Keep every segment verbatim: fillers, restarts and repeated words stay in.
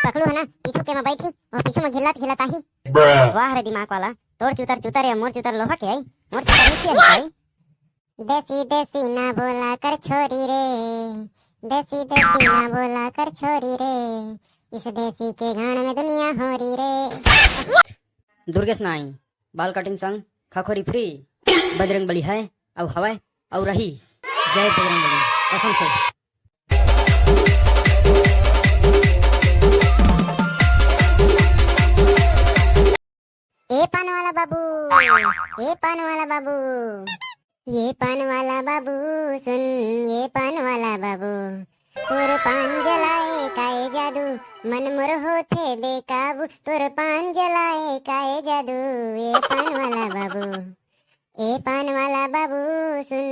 पकड़ू है ना, पीछू के में बैठी, वो पीछू में घिल्लत घिल्लत आही। वाह रे दिमाग वाला, तोर चुतर चुतर या मोर चुतर लोहा के आई, मोर चुतर नीचे आई भाई। देसी देसी ना बोला कर छोरी रे, देसी देसी ना बोला कर छोरी रे, इस देसी के गान में दुनिया हो रही रे। दुर्गेश नाई, बाल कटिंग संग खखोरी फ्री। बजरंग बली है, अउ हवय, अउ रही। जय बजरंग बली, कसम से। ए पान वाला बाबू, ए पान वाला बाबू, ये पान वाला बाबू सुन, ये पान वाला बाबू, तोर पान जलाए काए जादू, मन मोर होथे बेकाबू, तोर पान जलाए काए जादू, ये पान वाला बाबू, ए पान वाला बाबू सुन,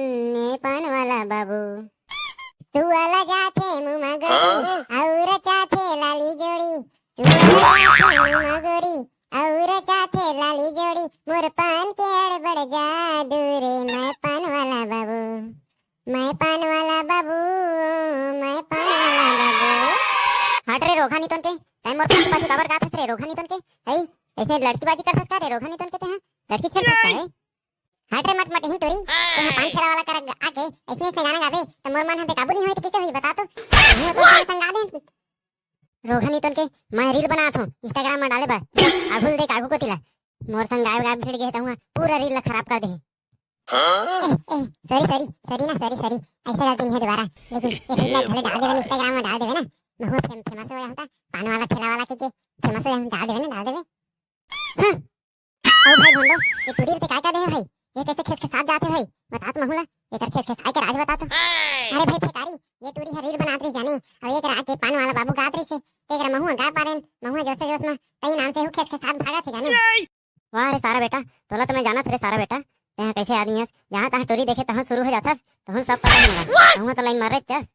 ए पान वाला बाबू। तू वाला जाथे मुमा गोरी, हाँ? अउ रचाथे लाली जोड़ी, तू वाला जाथे मुमा गोरी, अउ रचाथे लाली जोड़ी, मोर पान के अड़बड़ जादू रे, मैं पान वाला बाबू, मैं पान वाला बाबू, मैं पान वाला बाबू। हट रे रोघा नितन के, तैं मोर पाछू पाछू काबर गात हस रे रोघा नितन के? हई, ऐसे लड़की बाजी करथस का रे रोघा नितन के तैं? लड़की छेड़थस का रे? हट रे मट मट ही टोरी, तैं पान ठेला वाला करा आके ऐसे ऐसे गाना गाबे त मोर मन ह बेकाबू नहीं होई त कैसे होई बता तो? नहीं हो तो संग गा दे। रोघा नितन के मैं रील बनात हूँ Instagram में डाले बर। आघू ल देख आघू कोती ला। मोर संग गायब गायब भिड़ गे तहुआ पूरा रील ला खराब कर दे। हाँ? ए, ए, सॉरी, सॉरी, सॉरी ना, सॉरी, सॉरी। ऐसे गलती नहीं है दोबारा। लेकिन ये रील ला भले डाल देवे ना, Instagram में डाल देवे ना। महू फेम-, फेमस हो जाता। पान वाला ठेला वाला के, के फेमस हो जाता, डाल देवे ना, डाल देवे। हाँ। ओ भाई भोंडो, ये टूरी ते काय का दे है भाई? ये कैसे खेस खेसात जाते भाई? बता तो महू ला, एकर खेस खेसाए के राज बता तो। अरे भाई भिखारी, ये टूरी है रील बनात रही जाने, अब एक रात के पान वाला बाबू गात रही से, ते एकरा महू गा पारेन, महू जोश जोश में तई नाम से हु खेस खेसात भागा थे जाने। वाह रे सारा बेटा, तोला तो मैं जानत रे सारा बेटा, तेहा कैसे आदमी हस, जहाँ तहाँ टूरी देखे तहाँ शुरू हो जाथस, तहन सब पता है मोला, तहूँ तो लाइन मारे चस।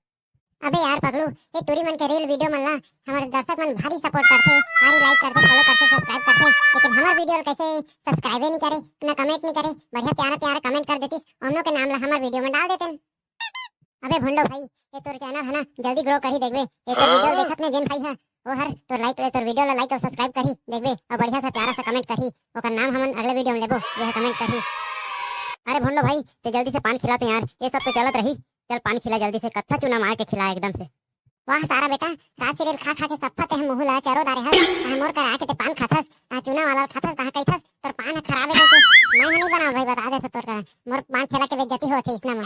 अबे यार पगलू, ये टूरी मन के रील वीडियो मन ला हमर दर्शक मन भारी सपोर्ट करथे, भारी लाइक करथे, फॉलो करथे, सब्सक्राइब करथे, लेकिन हमर वीडियो ला कैसे सब्सक्राइबे नहीं करे, ना कमेंट नहीं करे, बढ़िया प्यारा प्यारा कमेंट कर देती, ओमनो के नाम ला हमर वीडियो में डाल देते। अबे भोंडो भाई, ये तोर चैनल है ना, जल्दी ग्रो करी देखबे, ये तोर वीडियो देखत ने जेन भाई है, वो हर तोर लाइक, तोर वीडियो ला लाइक और सब्सक्राइब करी देखबे, और बढ़िया सा प्यारा सा कमेंट करी, ओकर नाम हमन अगले वीडियो में लेबो, ये कमेंट करी। अरे भोंडो भाई, ते जल्दी से पान खिलाते यार, ये सब तो चलत रही। चल पान खिला जल्दी से, कत्था चूना मार के खिला एकदम से। वाह सारा बेटा, रात से रेल खा खा के सफ्फा ते हम मुहू ला चरो दारे हस। तहाँ मोर करा आके ते पान खाथस, तहाँ चूना वाला खाथस, तहाँ कहिथस तोर पान ह खराब है कहिके। मैं ह नहीं बनाओ भाई, बता दे तोर करा, मोर पान ठेला के बेइज्जती होथे इसना में।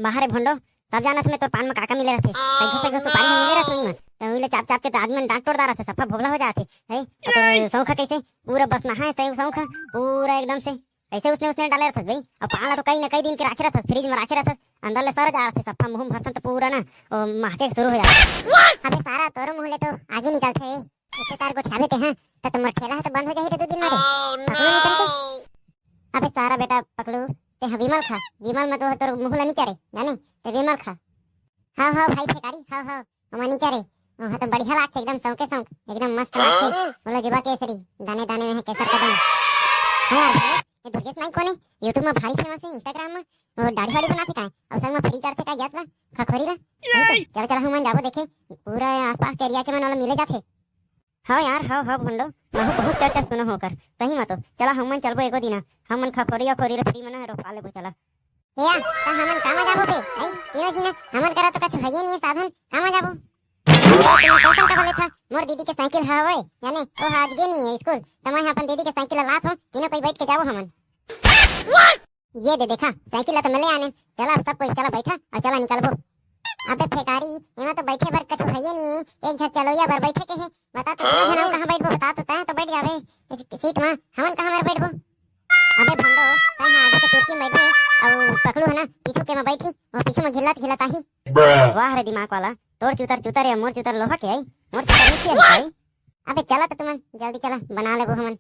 बाहर है भोंडो, सब जानत मैं तोर पान में काका मिले रहथे। पैसा से सुपारी मिले रहथे उही में, तो उही ले चाप चाप के तो आदमी मन डांट टोड़ डारथे, सफ्फा भोभला हो जाथे। है तोर सौंखा कैसे पूरा बस नहाए सही सौंखा पूरा एकदम से। ऐसे उसने, उसने डाले रहथस भाई। अब पान ला तो कई न कई दिन के राखे रहथस, फ्रिज में राखे रहथस, अंदर ले सर जा रहथस, सफ्फा मुंह भरथन तो पूरा ना, ओ, महके शुरू हो जाथे। अबे सारा तोरो मुंह ले तो आगी निकलथे। इसे तार गोठियाबे ते, हाँ, त तो मोर ठेला ह तो बंद हो जाही रे दू दिन में रे। पकड़ो नहीं करके। अबे सारा बेटा पकड़ू, ते हाँ विमल खा, विमल में तो तोर मुंह ला नहीं चरे, जाने, ते विमल खा। हाव, हाव, भाई भिखारी, हाव, हाव, ओमा नी चरे, ओहा तो बढ़िया लागथे, एकदम सौंके सौंक, एकदम मस्त लागथे। हाँ? बोलो जुबा केसरी, दाने दाने में है केसर कदम। हाँ यार, ये दुर्गेश नाई कोने? YouTube में भारी फेमस है, Instagram में, वो दाढ़ी वाड़ी बनाथे काय? अउ संग में फ्री करथे काय याद ला? खखोरी ला? नहीं तो, चलो, चलो, हमन जाबो देखे, पूरा आसपास के एरिया के मन वाला मिले जाथे। हव यार, हव, हव भोंडो, महू बहुत चर्चा सुनो होकर, सही में तो। चला हमन चलबो एको दिना, हमन खखोरी अखोरी ल फ्री में ना रोपा लेबो, चला। या, त हमन कामा जाबो बे? आई, तीनों झिना, हमन करा तो कछु हइये नहीं है साधन, कामा जाबो? तुम टेंशन का बले था, मोर दीदी के साइकिल हवय, जाने, वो आज गे नहीं है स्कूल, त मैं अपन दीदी के साइकिल ला लात हूँ, तीनों कोई बैठ के जाबो हमन। ये दे देखा, साइकिल ला तो मिले आने। चला अब सब कोई चला बैठा और चला निकलबो। अबे फेकारी, एमा तो बैठे बर कछु हइये नहीं है, एक झन चलोइया बर बैठे के है। बता तो तीनों झन हम कहाँ बैठबो, बता तो तैं तो बैठ जाबे इस सीट में, हमन कहाँ बर बैठबो? अबे भंडो, तैं हाँ आगे के चुरकी में बैठबे, अउ पकड़ू है ना पीछू के में बैठी, वो पीछू में घिल्लत घिल्लत आही। वाह रे दिमाग वाला, तोर चुतर चुतर या मोर चुतर लोहा के आई, मोर चुतर नीचे आई। अबे चला तो तुमन जल्दी चला, बना लेबो हमन।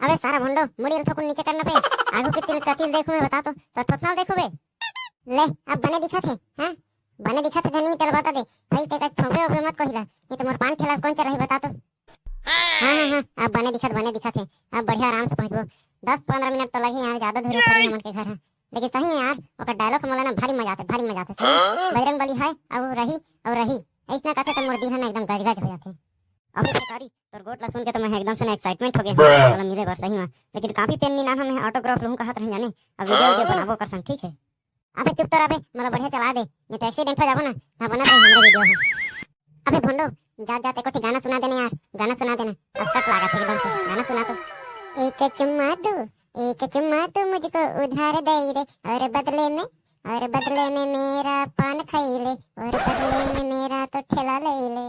अबे सारा भंडो, मुड़ी ल थोकुन नीचे करना पे। आगू के तिल कतिल देखू मैं बता तो, तो थोथना देखू बे। ले, अब बने दिखत है, हाँ? बने दिखत है धनी, तेल बता दे। भाई ते का ठोंपे ओपे मत कहिला। ये तो मोर पान ठेला कौन चल रही बता तो। हाँ, हाँ, हाँ, अब बने दिखत, बने दिखत है। अब बढ़िया आराम से पहुँचबो। दस पन्द्रह मिनट तो लगे यार, ज्यादा दूर है थोड़ी हमन के घर है। लेकिन सही है यार, ओकर डायलॉग मोला ना भारी मजा आथे, भारी मजा आथे। सही में। बजरंग बली है, अब रही, अब रही। अइसना कथे त मोर दिल ह ना एकदम गजगज हो जाथे। अबे भिखारी, तोर गोठ ला सुन के तो मैं एकदम से ना excitement हो गए हूँ, तोला मिले बर सही में। लेकिन कॉपी पेन नी ना हमें, autograph लूँ कहत रहे जाने। अब वीडियो वीडियो बनाबो कर संग, ठीक है? अबे चुप तो रह बे, मोला बढ़िया चला दे, नहीं तो accident हो जाबो ना, ना बनत रही हमरे वीडियो है। अबे भोंडो, जात जात एको ठी गाना सुना देना यार, गाना सुना देना। अब कट लागत है एकदम से, गाना सुना तो। एक चुम्मा दो, एक चुम्मा तू मुझको उधार दे दे, और बदले में, और बदले में मेरा पान खाई ले, और बदले में मेरा तो ठेला ले ले।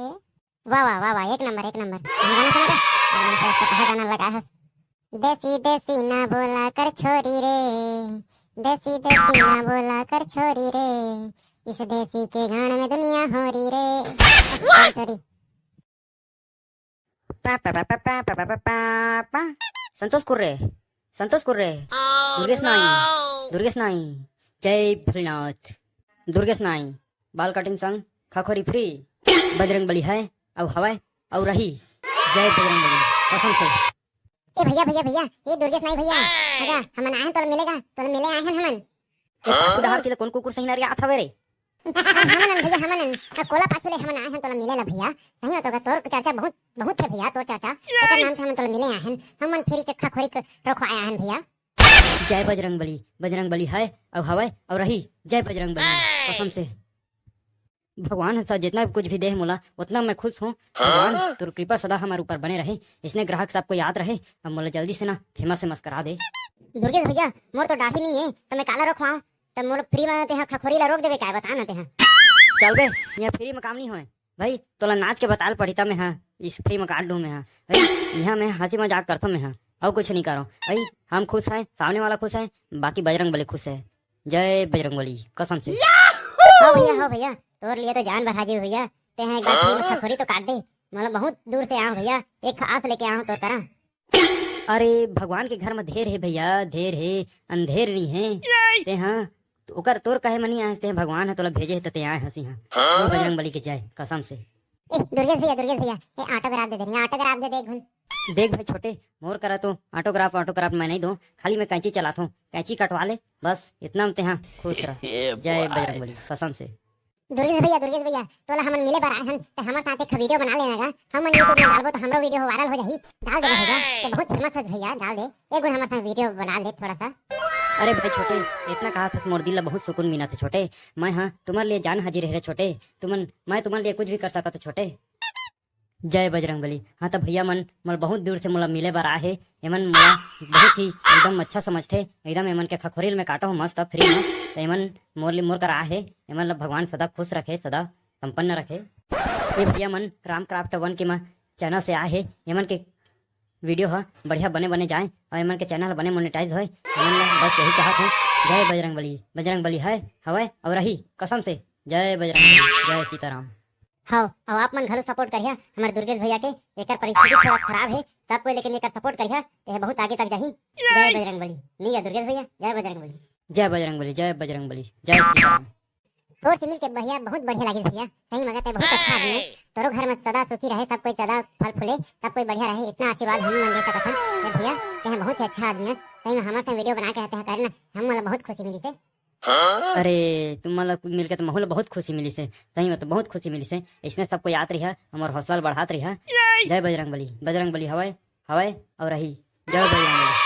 वाह, वाह, वाह, वाह, एक नंबर, एक नंबर। गाना सुना दे। अरे, मैंने सोचा, कहाँ गाना लगा है? देसी, देसी ना बोला कर छोरी रे, देसी, देसी ना बोला कर छोरी रे, इस देसी के गान में दुनिया हो रही रे। Sorry, sorry। पा, पा, पा, पा, पा, पा, पा, पा, पा, पा। संतोष कुर्रे, संतोष कुर्रे। दुर्गेश नाई, दुर्गेश नाई। जय भोलेनाथ। दुर्गेश नाई, बाल कटिंग संग खखोरी फ्री। बजरंग बली है, अउ हवय, अउ रही। जय बजरंग बली, कसम से। ए भैया, भैया, भैया, ये दुर्गेश नाई भैया। भैया, हमन आए हन तोला मिलेगा, तोला मिले आए हन हमन। ये पाछू डहार के ले कोन कुकुर सही नरियात हवे रे? हमन भैया, हमन। हाँ, कोला पाछू ले हमन आए हन तोला मिले ला भैया। सही में तो तोर चर्चा बहुत, बहुत है भैया, तोर चर्चा। एकर नाम से हमन तोला मिले आए हन। हमन फ्री के खखोरी के रोकवाए आए हन भैया। जय बजरंग बली, बजरंग बली है, अउ हवय, अउ रही। जय बजरंग बली, कसम से। भगवान ह सा-, जितना कुछ भी दे हे मोला, उतना मैं खुश हूँ। भगवान, तोर कृपा सदा हमर ऊपर बने रहे, इसने ग्राहक सबको याद रहे। अब मोला जल्दी से ना famous famous करा दे। दुर्गेश भैया, मोर तो दाढ़ी नहीं है, तो मैं काला रोकवाऊँ? तब मोर फ्री में तेहा खखोरी ला रोक देबे काय, बता ना तेहा। चल बे, यहाँ फ्री में काम नहीं होए भाई, तोला नाच के बताल पड़ी तब मैं, हाँ, इस फ्री में काट दूँ मैं, हाँ भाई। यहाँ मैं हंसी मजाक करता मैं, हाँ, और कुछ नहीं करो भाई। हम खुश हैं, सामने वाला खुश है, बाकी बजरंग बली खुश है। जय बजरंग बली, कसम से। हो भैया, हो भैया, तोर लिए तो जान बहाजी भैया। तेहा एक बार फ्री में खखोरी तो काट दे। मतलब बहुत दूर से आऊँ भैया, एक आस लेके आऊँ तोर करा। अरे भगवान के घर में धेर हे भैया, धेर हे, अंधेर नहीं है। तेहा तो ओकर तोर कहे मनी आए, तेहा भगवान ह तोला भेजे हे त ते आए हसी हाँ। बोल बजरंग बली के जय, कसम से। ए दुर्गेश भैया, दुर्गेश भैया, ए autograph दे दे, autograph दे दे एक घुन। देख भाई छोटे, मोर करा तो autograph autograph मैं नहीं दूँ, खाली मैं कैंची चलात हूँ, कैंची कटवा ले बस, इतना में तेहा खुश रह। जय बजरंग बली, कसम से। दुर्गेश भैया, दुर्गेश भैया, तोला हमन मिले बर आए हन, ते हमर साथ एक वीडियो बना लेना गा। हमन YouTube में डालबो तो हमरो वीडियो viral हो जाही। डाल दे भैया, ते बहुत famous है भैया, डाल दे। एक गुण हमर साथ वीडियो बना ले थोड़ा सा। अरे भाई छोटे, इतना कहा था, मोर दिल ला बहुत सुकून मिला था छोटे। मैं हाँ तुम्हारे लिए जान हाजिर है रे छोटे। तुमन, मैं तुम्हारे लिए कुछ भी कर सकता था छोटे। जय बजरंग बली। हाँ तो भैया मन, मोला बहुत दूर से मोला मिले बर आए हे। एमन मोला बहुत ही एकदम अच्छा समझथे। एकदम एमन के खखोरिल में काटो हो मस्त फ्री में। तो एमन मोर लिए, मोर कर आए हे। एमन ला भगवान सदा खुश रखे, सदा संपन्न रखे। ये भैया मन राम क्राफ्ट वन के म-, चैनल से आए हे। एमन के वीडियो ह बढ़िया बने बने जाए और एमन के चैनल बने मोनेटाइज होए। एमन ला बस यही चाहत हूँ। जय बजरंग बली। बजरंग बली है, हवय और रही कसम से। जय बजरंग बली, जय सीताराम। हव, अउ आप मन घलो support करिहा हमर दुर्गेश भैया के। एकर परिस्थिति थोड़ा खराब हे, सब कोई लेकिन एकर support करिहा, ते बहुत आगे तक जाही। जय बजरंग बली। नी गा दुर्गेश भैया, जय बजरंग बली। जय बजरंग बली, जय बजरंग बली, जय सीताराम। तोर से मिलके भैया बहुत बढ़िया लागिस भैया, सही में ते बहुत अच्छा आदमी है। तोरो घर में सदा सुखी रहे, सब कोई सदा फल फूले, सब कोई बढ़िया रहे, इतना आशीर्वाद हम मन दे सकत हन। ए भैया, ते बहुत ही अच्छा आदमी है, सही में हमर संग वीडियो बना के रहते हैं करे ना, हम मन ला बहुत खुशी मिली से। अरे, तुम मन ला मिलके तो महू ला बहुत खुशी मिली से, सही में तो बहुत खुशी मिली से। इसने सबको याद रहिया, हमर हौसला बढ़ात रहिया। जय बजरंग बली, बजरंग बली हवय, हवय और रही। जय बजरंग बली।